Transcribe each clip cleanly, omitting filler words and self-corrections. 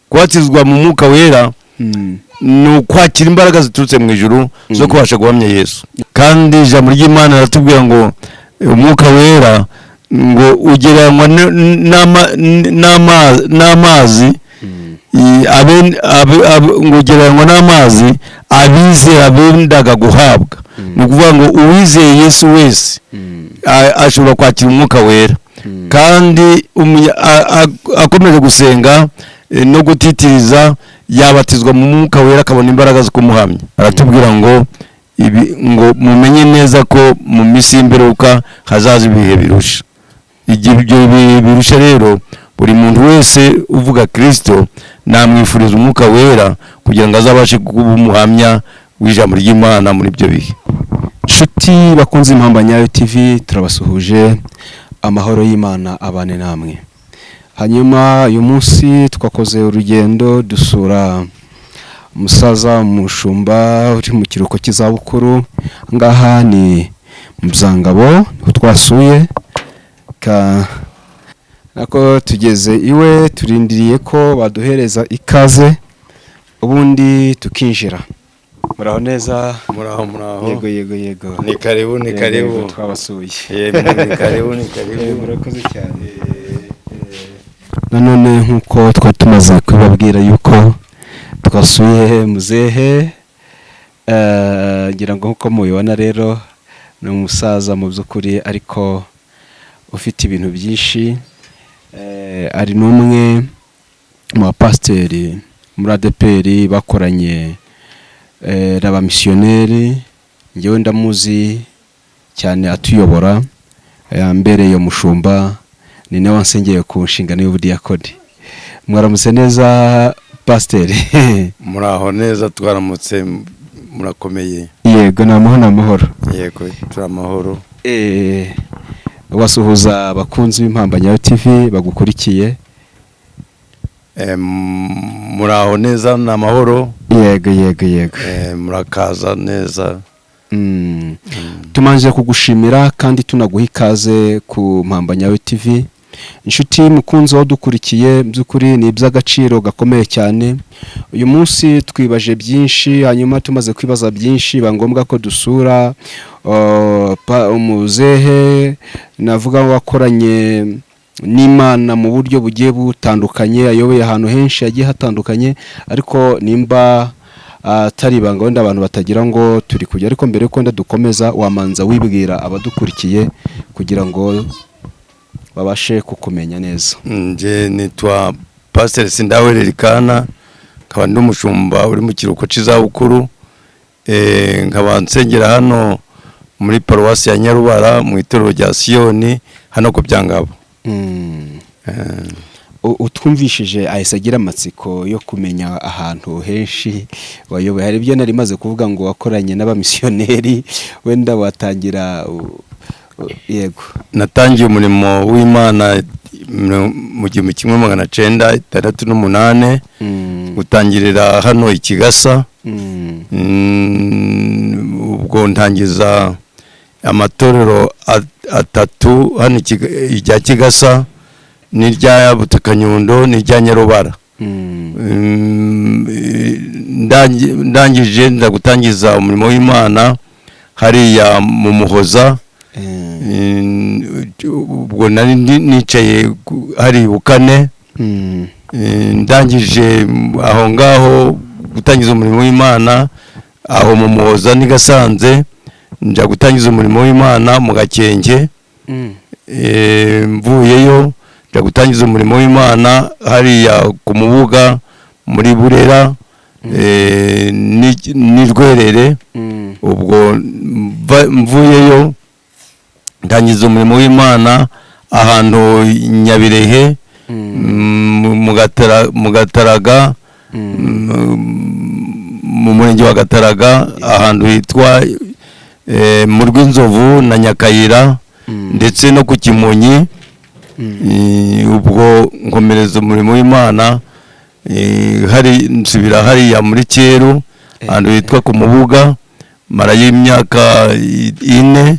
Kubatizwa mu Mwuka Wera ni ukwakira imbaraga ziturutse mu ijuru zo kubasha guhamya Yesu. Kandi ijambo ry'Imana riratubwira ngo Umwuka Wera ngo ugereranywa n'amazi, ngo ugereranywa n'amazi abizera bendaga guhabwa. Ni ukuvuga ngo uwizeye Yesu wese ashobora kwakira Umwuka Wera, kandi akomeje gusenga no gutitiriza, yabatizwa mu Mwuka Wera, akabona imbaraga zo kumuhamya. Aratubwira ngo ibi, ngo mumenye neza ko mu minsi y'imperuka hazaza ibihe birusha. Igihe ibyo bihe birusha rero, buri muntu wese uvuga Kirisito namwifuriza Umwuka Wera kugira ngo azabashe kuba umuhamya w'ijambo ry'Imana muri ibyo bihe. Nshuti bakunze Impamba Nyayo TV, turabasuhuje, amahoro y'Imana abane namwe. Hanyuma uyu munsi twakoze urugendo dusura umusaza, umushumba uri mu kiruhuko cy'izabukuru. Ngaha ni mu Byangabo niho twasuye, ka nako tugeze iwe, turindiriye ko baduhereza ikaze ubundi tukinjira. Muraho neza? Muraho, muraho. Yego. Ni karibu, ni Yego, karibu. yego, twabasuye. Yemwe, ni karibu, ni karibu. Murakoze cyane. Nanone nk'uko twari tumaze kubabwira yuko twasuye muzehe, ngira ngo nk'uko mubibona rero, ni umusaza mu by'ukuri ariko ufite ibintu byinshi. Ari n'umwe mu bapasiteri muri ADEPR bakoranye n'abamisiyoneri. Njyewe ndamuzi cyane atuyobora, yambereye umushumba, ni nawe wansengeye ku nshingano y'ubudiyakoni. Mwaramutse neza, pasiteri? Muraho neza, twaramutse, murakomeye? Yego, ni amahoro, ni amahoro. Yego, turi amahoro. Wasuhuza abakunzi b'Impamba Nyayo TV bagukurikiye. Muraho neza, ni amahoro. Yego. Murakaza neza. Tumanje kugushimira kandi tunaguha ikaze ku Mpamba Nyayo TV. Inshuti mukunzi wadukurikiye, by'ukuri ni iby'agaciro gakomeye cyane. Uyu munsi twibaje byinshi, hanyuma tumaze kwibaza byinshi biba ngombwa ko dusura umuzehe navuga wakoranye n'Imana mu buryo bugiye butandukanye, ayoboye ahantu henshi hagiye hatandukanye. Ariko nimba atari ibanga, wenda abantu batagira ngo turi kujya, ariko mbere yuko wenda dukomeza, wamanza wibwira abadukurikiye kugira ngo babashe kukumenya neza. Nje nitwa Pasiteri Sindawere Rikana, nkaba ndi umushumba uri mu kiruhuko cy'izabukuru, nkaba nsengera hano muri paruwasi ya Nyarubara mu itorero rya Siyoni hano ku Byangabo. Utwumvishije ahise agira amatsiko yo kumenya ahantu henshi wayoboye. Hari ibyo nari maze kuvuga ngo wakoranye n'abamisiyoneri, wenda watangira yego. Natangiye umurimo w'Imana mu 1968, gutangirira hano i Kigasa. Ubwo ntangiza amatorero atatu hano irya Kigasa n'irya Butakanyundo n'irya Nyarubara. Ndangije nza gutangiza umurimo w'Imana hariya mu Muhoza. Ubwo nari nicaye hari Bukane. Ndangije aho ngaho gutangiza umurimo w'Imana aho mu Muhoza n'i Gasanze, njya gutangiza umurimo w'Imana mu Gakenke. Mvuyeyo njya gutangiza umurimo w'Imana hariya ku Mubuga muri Burera n'i Rwerere. Ubwo mvuyeyo ndangiza umurimo w'Imana ahantu Nyabirehe, mu Gataraga, mu murenge wa Gataraga, ahantu hitwa mu Rw'inzovu na Nyakayira, ndetse no ku Kimonyi. Ubwo nkomereza umurimo w'Imana, hari nsubira hariya muri Cyeru, ahantu hitwa ku Mubuga, marayo imyaka 4.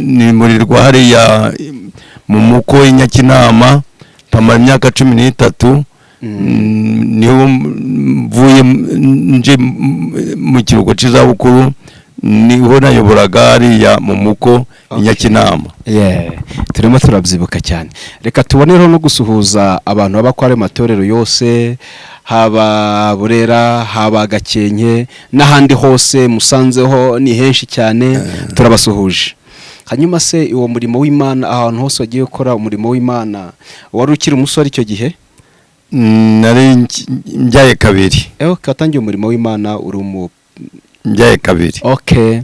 Nimurirwa hariya mu Muko i Nyakinama. Mpamara imyaka 13. Niho mvuye nje mu kiruhuko cy'izabukuru, niho nayoboraga hariya mu Muko i Nyakinama. Yeah. Turimo turabyibuka cyane. Reka tubonereho no gusuhuza abantu baba kwa ayo matorero yose, haba Burera, haba Gakenke n'ahandi hose, Musanzeho ni henshi cyane, turabasuhuje. Hanyuma se uwo murimo w'Imana, ahantu hose wagiye gukora umurimo w'Imana, wari ukiri umusore icyo gihe? Nari mbyaye kabiri. Ewe, watangiye umurimo w'Imana uri umu Mbyaye kabiri. Okay.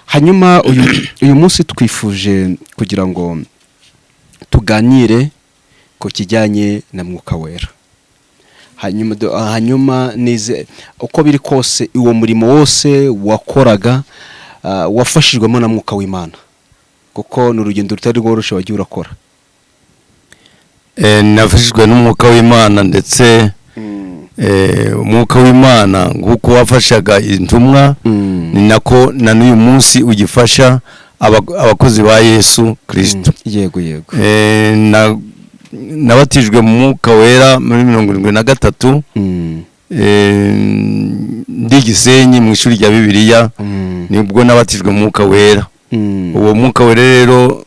Hanyuma uyu munsi twifuje kugira ngo tuganire ku kijyanye na Mwuka Wera. Hanyuma nize uko biri kose uwo murimo wose wakoraga wafashijwemo na Mwuka w'Imana, kuko ni urugendo rutari rworoshye wagiye urakora. Nafashijwe n'Umwuka w'Imana, ndetse Umwuka w'Imana nk'uko wafashaga intumwa ni nako na n'uyu munsi ugifasha abakozi ba Yesu Kirisito. Yego yego. Nabatijwe mu Mwuka Wera muri 73, ndi Gisenyi mu ishuri rya Bibiliya, nibwo nabatijwe mu Mwuka Wera. Uwo Mwuka Wera rero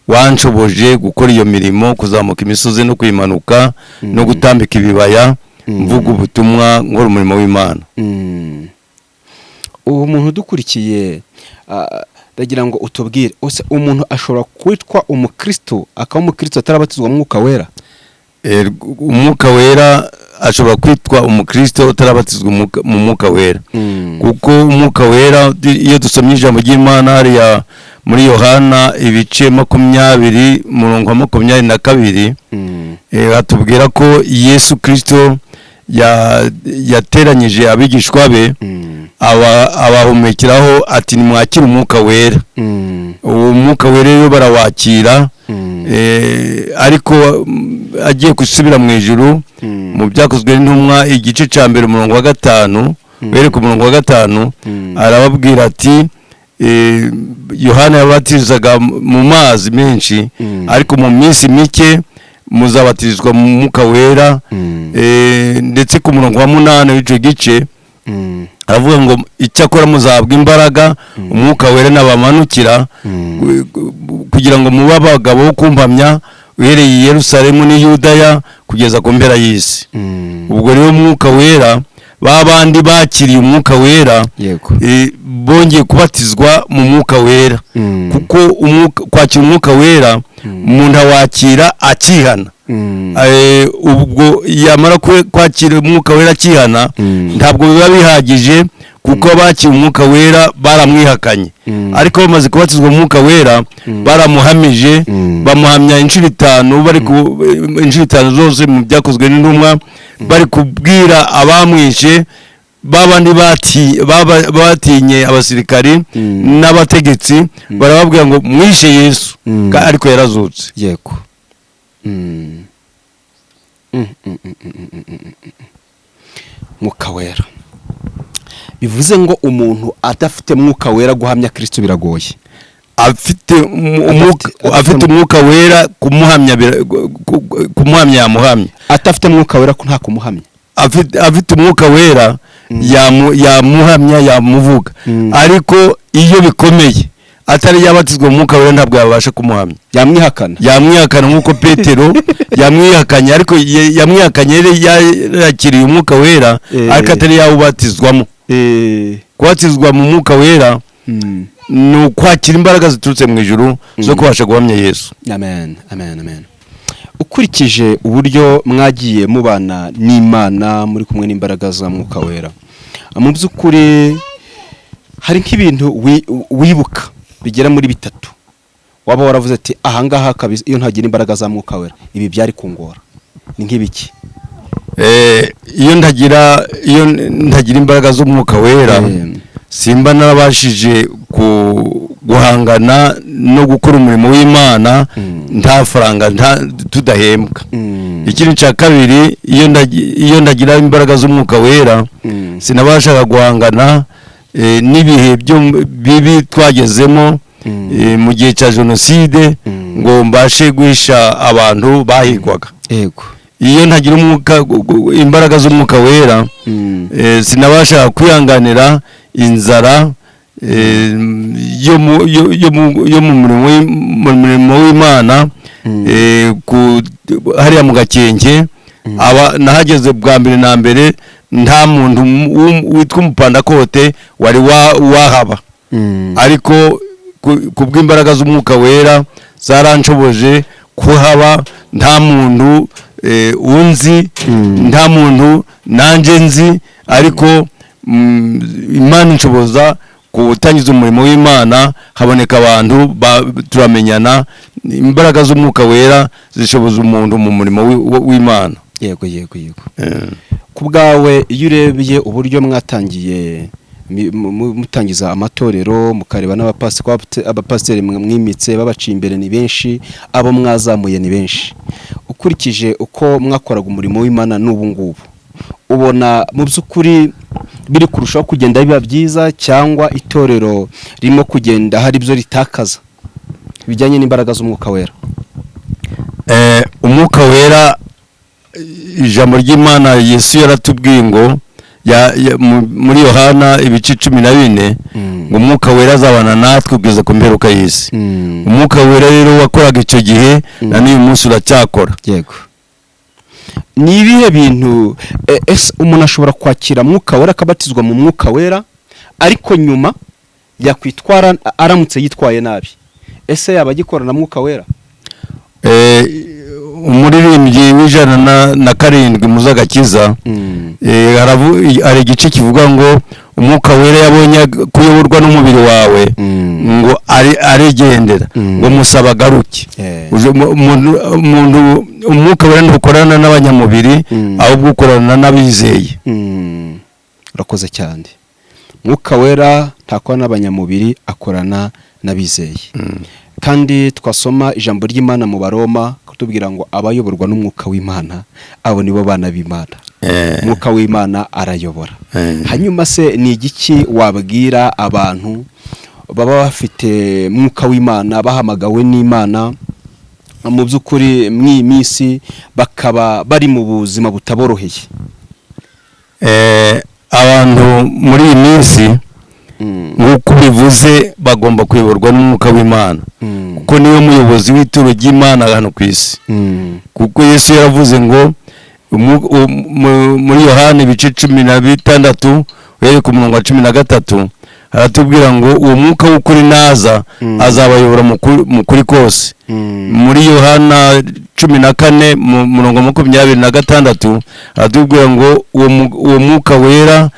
wanshoboje gukora iyo mirimo, kuzamuka imisozi no kuyimanuka no gutambika ibibaya, mvuga ubutumwa, nkora umurimo w'Imana. Uwo muntu udukurikiye, ndagira ngo utubwire, ese umuntu ashobora kwitwa umukristo, akaba umukristo atarabatizwa mu Mwuka Wera? Umwuka Wera, ashobora kwitwa umukristo utarabatizwa mu Mwuka Wera, kuko Umwuka Wera, iyo dusomye ijambo ry'Imana hariya muri Yohana ibice 20, umurongo wa 22, hatubwira ko Yesu Kirisito yateranyije abigishwa be, abahumekeraho ati: "Nimwakire Umwuka Wera." Uwo Mwuka Wera rero barawakira, ariko agiye gusubira mu ijuru, mu Byakozwe n'Intumwa igice cya mbere, umurongo wa 5, uhereye ku murongo wa 5, arababwira ati: "Yohana yabatizaga mu mazi menshi, ariko mu minsi mike muzabatirizwa mu Mwuka Wera." Ndetse ku murongo wa 8 w'icyo gice aravuga ngo: "Icyakora muzahabwa imbaraga Umwuka Wera nabamanukira, kugira ngo mube abagabo bo kumpamya uhereye i Yerusalemu n'i Yudaya kugeza ku mpera y'isi." Ubwo rero Umwuka Wera, ba bandi bakiriye Umwuka Wera, bongeye kubatizwa mu Mwuka Wera, kuko kwakira Umwuka Wera, umuntu awakira akihana. Ubwo yamara kwakira Umwuka Wera akihana, ntabwo biba bihagije, kuko abakira Umwuka Wera baramwihakanye, ariko bamaze kubatizwa mu Mwuka Wera baramuhamije, bamuhamya inshuro 5, bari ku inshuro 5 zose mu Byakozwe n'Intumwa, bari kubwira abamwishe, babandi batinye abasirikari n'abategetsi, barababwira ngo: "Mwishe Yesu, ariko yarazutse." Yego. Mm. Mm, mm, mm, mm, mm, mm, mm, mm. Mwuka Wera, bivuze ngo umuntu adafite Mwuka Wera, guhamya Kristo biragoye. Afite umwuka, afite Umwuka Wera, kumuhamya kumuhamya yamuhamya. Adafite Mwuka Wera ko nta kumuhamya. Afite Umwuka Wera yamuhamya, yamuvuga, ariko iyo bikomeye atari yabatizwa mu Mwuka Wera, ntabwo yabasha kumuhamya. Yamwihakana. Yamwihakana nk'uko Petero yamwihakanye, ariko yamwihakanye yari yakiriye Umwuka Wera, ariko atari yawubatizwamo. Kubatizwa mu Mwuka Wera ni ukwakira imbaraga ziturutse mu ijuru zo kubasha guhamya Yesu. Amen, amen, amen. Ukurikije uburyo mwagiye mubana n'Imana, muri kumwe n'imbaraga za Mwuka Wera, mu by'ukuri hari nk'ibintu wibuka bigera muri bitatu waba waravuze ati: "Ahangaha kabisa iyo ntagira imbaraga za Mwuka Wera ibi byari kungora"? Ni nk'ibiki? Iyo ntagira imbaraga z'Umwuka Wera, simba narabashije guhangana no gukora umurimo w'Imana nta faranga, nta tudahembwa. Ikindi cya kabiri, iyo ndagira imbaraga z'Umwuka Wera, sinabashaga guhangana n'ibihe byo bibi twagezemo mu gihe cya jenoside, ngo mbashe guhisha abantu bahigwaga. Yego. Iyo ntagira umwuka, imbaraga z'Umwuka Wera, sinabasha kwihanganira inzara yo mu murimo w'Imana. Hariya mu Gakenke, aba nahageze bwa mbere na mbere nta muntu witwa Umupandakote wari wahaba, ariko ku bw'imbaraga z'Umwuka Wera zaranshoboje kuhaba nta muntu unzi, nta muntu nanjye nzi, ariko Imana inshoboza gutangiza umurimo w'Imana, haboneka abantu turamenyana. Imbaraga z'Umwuka Wera zishoboza umuntu mu murimo w'Imana. Yego. Ku bwawe, iyo urebye uburyo mwatangiye mutangiza amatorero, mukareba n'abapasiteri mwimitse babaciye imbere ni benshi, abo mwazamuye ni benshi, ukurikije uko mwakoraga umurimo w'Imana n'ubu ngubu, ubona mu by'ukuri biri kurushaho kugenda biba byiza, cyangwa itorero ririmo kugenda hari ibyo ritakaza bijyanye n'imbaraga z'Umwuka Wera? Umwuka Wera, ijambo ry'Imana, Yesu yaratubwiye ngo muri Yohana ibice 14 ngo Umwuka Wera azabana natwe kugeza ku mperuka y'isi. Umwuka Wera rero wakoraga icyo gihe, na n'uyu munsi uracyakora. Yego. Ni ibihe bintu, ese umuntu ashobora kwakira Mwuka Wera, akabatizwa mu Mwuka Wera, ariko nyuma yakwitwara, aramutse yitwaye nabi, ese yaba agikorana Mwuka Wera? Umuririmbyi w'107 muzagakiza, hari igice kivuga ngo Umwuka Wera yabonye kuyoborwa n'umubiri wawe, ngo arigendera, ngo musaba agaruke. Umuntu, Umwuka Wera ntukorana n'abanyamubiri, ahubwo ukorana n'abizeye. Urakoze cyane. Mwuka Wera ntakorana n'abanyamubiri, akorana n'abizeye. Kandi twasoma ijambo ry'Imana mu Baroma kutubwira ngo abayoborwa n'Umwuka w'Imana, abo nibo bana b'Imana. Umwuka w'Imana arayobora. Hanyuma se ni igiki wabwira abantu baba bafite Mwuka w'Imana, bahamagawe n'Imana, mu by'ukuri mw'iyi minsi bakaba bari mu buzima butaboroheye? Abantu muri iyi minsi, nk'uko ubivuze, bagomba kuyoborwa n'Umwuka w'Imana, kuko niwe muyobozi w'ituro ry'Imana hano ku isi, kuko Yesu yaravuze ngo muri Yohani ibice 16 uhereye ku murongo wa 13, haratubwira ngo uwo Mwuka w'ukuri naza, azabayobora mu kuri kose. Muri Yohana 14 mu murongo wa 26 haratubwira ngo uwo Mwuka Wera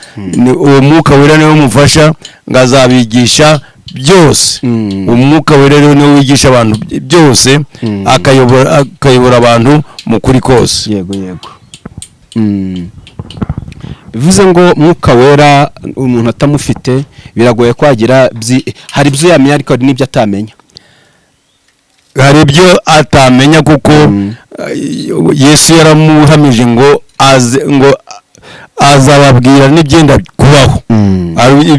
uwo Mwuka Wera niwe mufasha, ngo azabigisha byose. Umwuka Wera rero niwe wigisha abantu byose, akayobora abantu mu kuri kose. Yego. Bivuze ngo Mwuka Wera umuntu atamufite biragoye kwagira hari ibyo yamenya, ariko hari n'ibyo atamenya. Hari ibyo atamenya, kuko Yesu yaramuhamije ngo aze, ngo azababwira n'ibyenda kubaho. Hari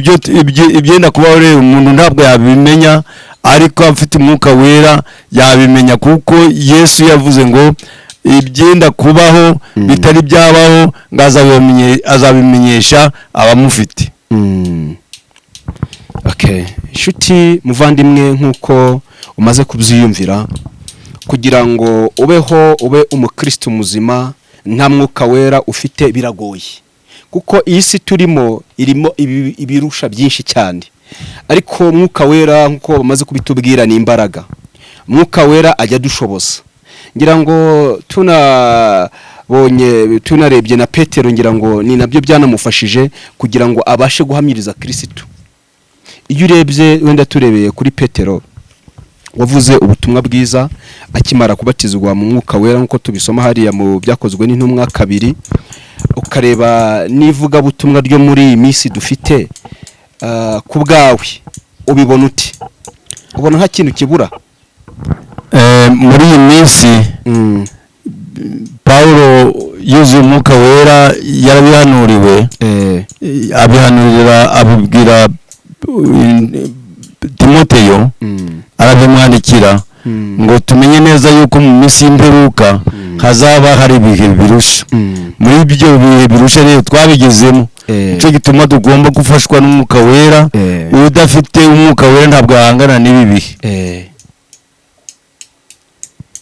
ibyenda kubaho rero umuntu ntabwo yabimenya, ariko afite Umwuka Wera yabimenya, kuko Yesu yavuze ngo ibyenda kubaho bitari byabaho, ngo azabimenyesha abamufite. Okay. Inshuti muvandimwe, nk'uko umaze kubyiyumvira, kugira ngo ubeho ube umukristo muzima nta Mwuka Wera ufite biragoye, kuko iyi si turimo irimo ibirusha byinshi cyane. Ariko Mwuka Wera, nk'uko bamaze kubitubwira, ni imbaraga. Mwuka Wera ajya adushoboza. Ngira ngo tunabonye, tunarebye na Petero, ngira ngo ni nabyo byanamufashije kugira ngo abashe guhamiriza Kirisitu. Iyo urebye, wenda turebeye kuri Petero wavuze ubutumwa bwiza akimara kubatizwa mu Mwuka Wera, nk'uko tubisoma hariya mu Byakozwe n'Intumwa 2, ukareba n'ivugabutumwa ryo muri iyi minsi dufite, ku bwawe ubibona uti? Ubona nta kintu kibura? Muri iyi minsi, Pawulo yuzuye Umwuka Wera yarabihanuriwe, abihanurira, abibwira Timoteyo, arabimwandikira. Ngo tumenye neza yuko mu minsi y'imperuka hazaba hari ibihe birusha. Muri ibyo bihe birusha rero twabigezemo. Nicyo gituma tugomba gufashwa n'Umwuka Wera. Udafite Umwuka Wera ntabwo ahangana n'ibi bihe.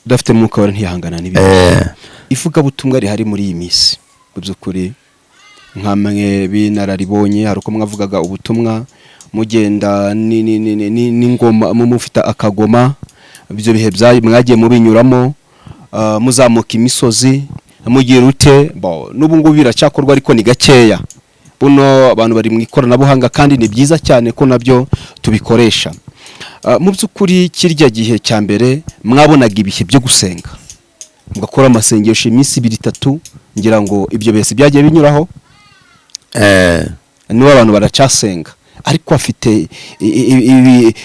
Udafite Mwuka Wera ntiyahangana n'ibihe. Ivugabutumwa rihari muri iyi minsi, mu by'ukuri nkamwe b'inararibonye, hari uko mwavugaga ubutumwa mugenda n'ingoma, mufite akagoma. Ibyo bihe mwagiye mubinyuramo, muzamuka imisozi, mugira ute? Bo, n'ubu ngubu biracyakorwa ariko ni gakeya. Buno abantu bari mu ikoranabuhanga, kandi ni byiza cyane ko nabyo tubikoresha. Mu by'ukuri kirya gihe cya mbere mwabonaga ibihe byo gusenga, mugakora amasengesho iminsi ibiri, itatu. Ngira ngo ibyo bese byagiye binyuraho. Niba abantu baracyasenga, ariko afite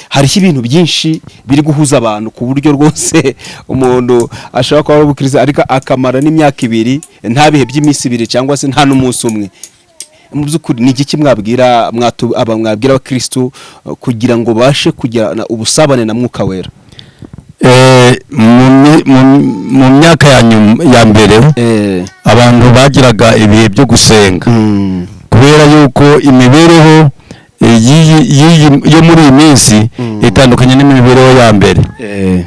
hariho ibintu byinshi biri guhuza abantu, ku buryo rwose umuntu ashobora kuba ari umukristo ariko akamara n'imyaka 2 nta bihe by'iminsi 2 cyangwa se nta n'umunsi umwe. Mu by'ukuri ni igiki mwabwira aba mwabwira abakristo kugira ngo babashe kugirana ubusabane na Mwuka Wera? Mu myaka ya nyuma ya mbere abantu bagiraga ibihe byo gusenga, kubera yuko imibereho yo muri iyi minsi itandukanye n'imibereho ya mbere.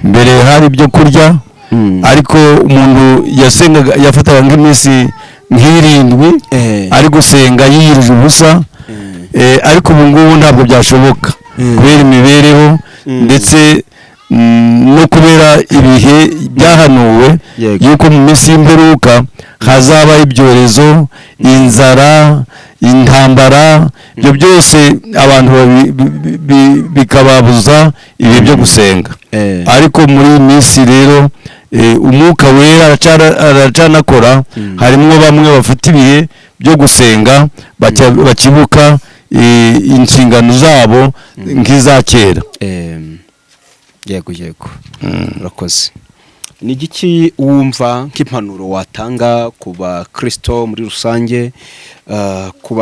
Mbere hari ibyo kurya, ariko umuntu yasengaga, yafataga nk'iminsi nk'irindwi ari gusenga yiyirije ubusa. Ariko ubu ngubu ntabwo byashoboka kubera imibereho, ndetse no kubera ibihe byahanuwe yuko mu minsi y'imperuka hazaba ibyorezo, inzara, intambara. Ibyo byose abantu bikababuza ibihe byo gusenga. Ariko muri iyi minsi rero Umwuka Wera aracanakora. Harimo bamwe bafite ibihe byo gusenga, bakibuka inshingano zabo nk'iza kera. Yego, urakoze. Ni igiki wumva nk'impanuro watanga ku bakristo muri rusange, ku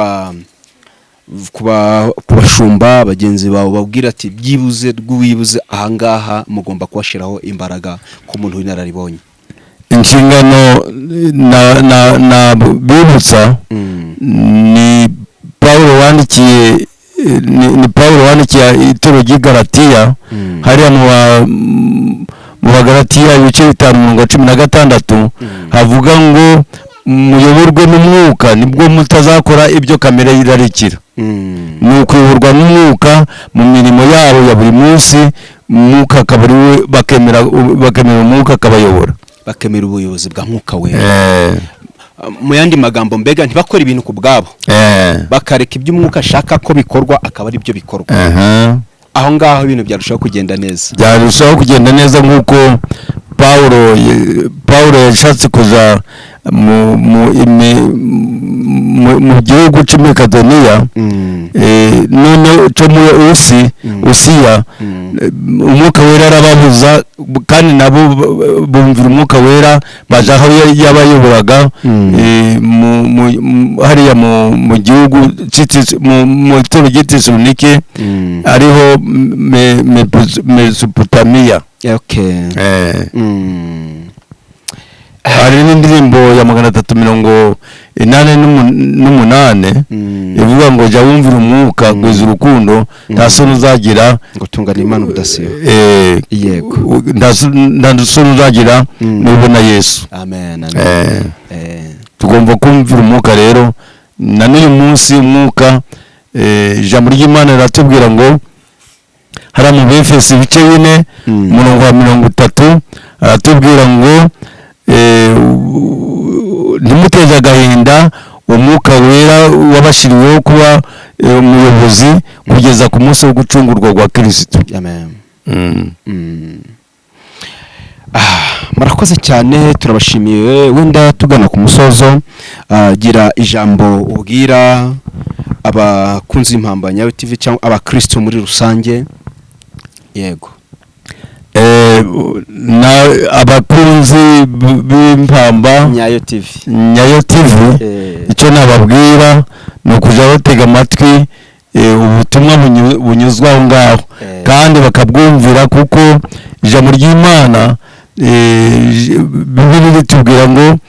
bashumba bagenzi bawe, babwira ati byibuze rw'ibuze ahangaha mugomba kubashyiraho imbaraga ku muntu w'inararibonye? Inshingano na bibutsa ni Pawulo wandikiye, ni Pawulo wandikiye itorero ry'i Galatiya. Hariya mu Bagalatiya ibice 5 umurongo wa 16 havuga ngo muyoborwe n'Umwuka, nibwo mutazakora ibyo kamere irarikira. Ni ukuyoborwa n'Umwuka mu mirimo yabo ya buri munsi, Umwuka akaba ari we bakemera Umwuka akabayobora. Bakemera ubuyobozi bwa Mwuka Wera. Mu yandi magambo, mbega ntibakore ibintu ku bwabo, bakareka ibyo Umwuka ashaka ko bikorwa akaba ari byo bikorwa. Aho ngaho ibintu byarushaho kugenda neza. Byarushaho kugenda neza, nk'uko Pawulo yashatse kuja mu gihugu cy'i Makedoniya, none cyo muri Usiya. Umwuka Wera arababuza, kandi nabo bumvira Umwuka Wera, baja aho yabayoboraga, hariya mu gihugu mu itorero ry'i Tesalonike, ariho Mesopotamiya. Hari n'indirimbo ya 388 ivuga ngo jya wumvira Umwuka, gwiza urukundo, nta soni uzagira. Ngo tungana Imana ubudasiba. Yego. Nta soni uzagira nubona Yesu. Amen, amen. Tugomba kumvira Umwuka rero na n'uyu munsi. Umwuka, ijambo ry'Imana riratubwira ngo hariya mu Befesi ibice 4 umurongo wa 30 aratubwira ngo ntimuteze agahinda Umwuka Wera wabashyiriweho kuba umuyobozi kugeza ku munsi wo gucungurwa kwa Kirisito. Amen. Murakoze cyane, turabashimiye. Wenda tugana ku musozo, gira ijambo ubwira abakunzi b'Impamba Nyayo TV cyangwa abakristo muri rusange. Yego. Na abakunzi b'Impamba Nyayo TV, Nyayo TV, icyo nababwira ni ukujya batega amatwi ubutumwa bunyuzwa aho ngaho kandi bakabwumvira, kuko Ijambo ry'Imana, Bibiliya ritubwira ngo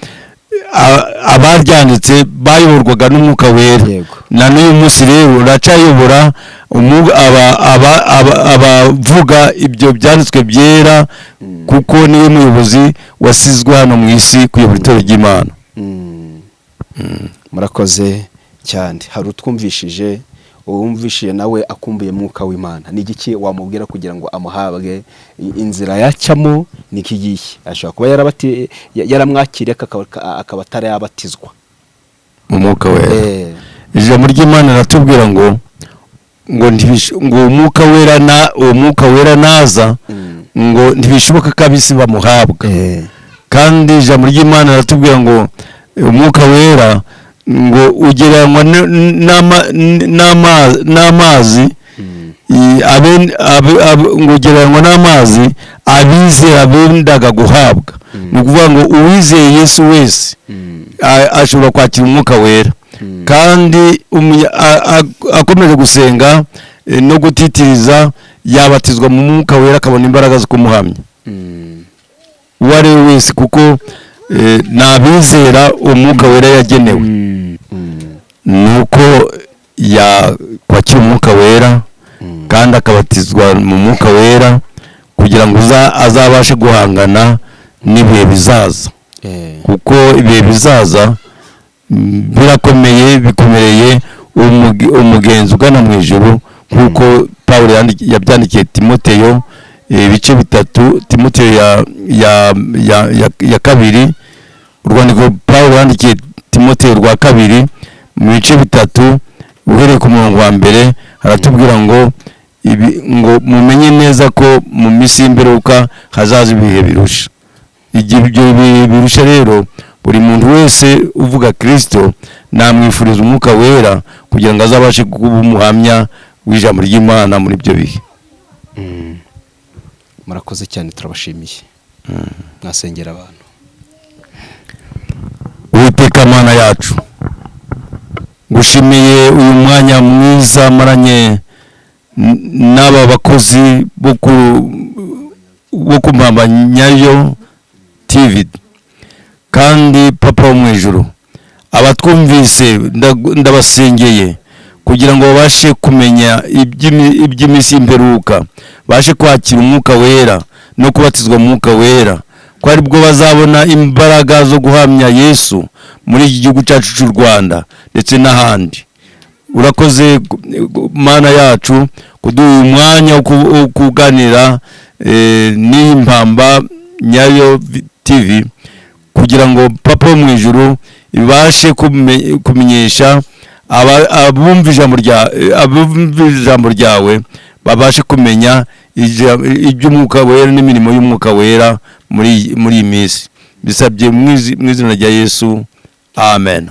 abaryanditse bayoborwaga n'Umwuka Wera. Na n'uyu munsi rero uracayobora abavuga ibyo byanditswe byera, kuko niwe muyobozi wasizwe hano mu isi kuyobora itorero ry'Imana. Murakoze cyane. Hari utwumvishije, uwumvishije nawe akumbuye Mwuka w'Imana, ni igiki wamubwira kugira ngo amuhabwe? Inzira yacamo ni iki gihe ashobora kuba yaramwakiriye, akaba atarayabatizwa mu Mwuka Wera? Ijambo ry'Imana riratubwira ngo Umwuka Wera na uwo Mwuka Wera naza, ngo ntibishoboka ko ab'isi bamuhabwa. Kandi ijambo ry'Imana riratubwira ngo Umwuka Wera ngo ugereranywa n'amazi, ngo ugereranywa n'amazi abizera bendaga guhabwa. Ni ukuvuga ngo uwizeye Yesu wese ashobora kwakira Umwuka Wera, kandi akomeje gusenga no gutitiriza, yabatizwa mu Mwuka Wera, akabona imbaraga zo kumuhamya, uwo ari we wese, kuko ni abizera Umwuka Wera yagenewe. Ni uko yakwakira Umwuka Wera kandi akabatizwa mu Mwuka Wera, kugira ngo azabashe guhangana n'ibihe bizaza, kuko ibihe bizaza birakomeye, bikomereye umugenzi ugana mu ijuru, nk'uko Paul yabyandikiye Timoteyo, ibice 3, Timoteyo ya kabiri, urwandiko Paul yandikiye Timoteyo rwa kabiri, mu bice 3, uhereye ku murongo wa mbere, haratubwira ngo ibi, ngo mumenye neza ko mu minsi y'imperuka hazaza ibihe birusha. Igihe ibyo bihe birusha rero, buri muntu wese uvuga Kirisito namwifuriza Umwuka Wera, kugira ngo azabashe kuba umuhamya w'ijambo ry'Imana muri ibyo bihe. Murakoze cyane, turabashimiye. Mwasengera abantu. Uwiteka Mana yacu, ngushimiye uyu mwanya mwiza maranye n'aba bakozi bo ku Mpamba Nyayo TV. Kandi Papa wo mu ijuru, abatwumvise ndabasengeye kugira ngo babashe kumenya iby'iminsi y'imperuka, babashe kwakira Umwuka Wera no kubatizwa mu Mwuka Wera, ko aribwo bazabona imbaraga zo guhamya Yesu muri iki gihugu cyacu cy'u Rwanda ndetse n'ahandi. Urakoze, Mana yacu, kuduha uyu mwanya wo kuganira n'iyi Mpamba Nyayo TV, kugira ngo Papa wo mu ijuru ibashe kumenyesha abumva ijambo ryawe, babashe kumenya iby'Umwuka Wera n'imirimo y'Umwuka Wera muri iyi minsi. Bisabye mu izina rya Yesu, amen.